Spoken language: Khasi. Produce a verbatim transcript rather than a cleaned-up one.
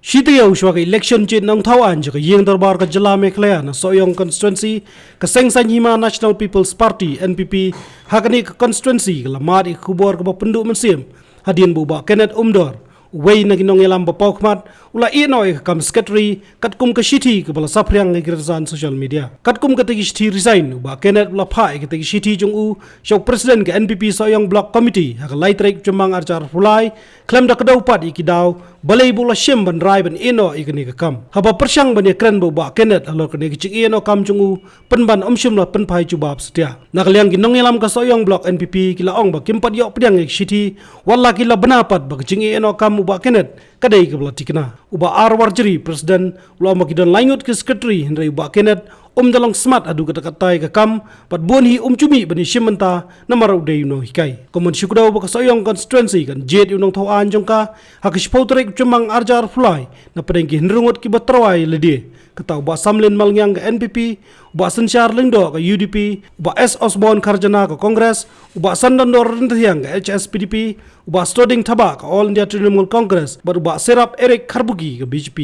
Shi taïew shuwa ka election jied nongthaw aiñ jong ka ïing dorbar ka jylla Meghalaya na Sohiong constituency, ka Seng Saiñ Hima National People's Party, N P P, ha kane ka constituency ka la mad ïa ka khubor kaba pynduh mynsiem hadien ba u Bah Kenneth Umdor, uwei na ki nongïalam ba paw khmat, u la ïeh noh ïa ka kam secretary katkum ka shithi kaba la saphriang ha ki rynsan social media. Katkum katei ka shithi resign, u Bah Kenneth u la phah ïa katei ka shithi jong u sha u president ka N P P Sohiong Block Committee ha ka lai tarik Jymmang arhajar arphew lai, khlem da kdew pat ïa ki daw, balei ba u la shim ban rai ban ïeh noh ïa kane ka kam. Haba pyrshang ban ïakren bad u Bah Kenneth halor kane ka jingïeh noh kam jong u, pynban um shym la pynphai jubab satia. Na ka liang ki nongïalam ka Sohiong Block N P P ki la ong ba kim pat ïoh pdiang ïa ka shithi, wat la ki la bna pat ba ka jingïeh noh kam u Bah Kenneth ka dei kaba la thikna. U Bah R Warjri, president, u la ong ba ki don lai ngut ki secretary, hynrei u Bah Kenneth um da long smat haduh katta katta ïa ka kam, bad bun hi um ju mih ban ïashim bynta namar u dei u nonghikai. Ka mon shu kdew ba ka Sohiong constituency kan jied ïa u nongthaw aiñ jong ka ha ka shiphew tarik Jymmang arhajar arphew lai, na pdeng ki hynriew ngut kiba tyrwa ïa lade. Kata u Bah Samlin Malngiang ka N P P, u Bah Synshar Lyngdoh ka U D P, u Bah S Osborne Kharjana ka Congress, u Bah Sandondor Rynthiang ka H S P D P, u Bah Stoding Thabah ka All India Trinamool Congress, bad u Bah Serap Eric Kharbuki ka B J P.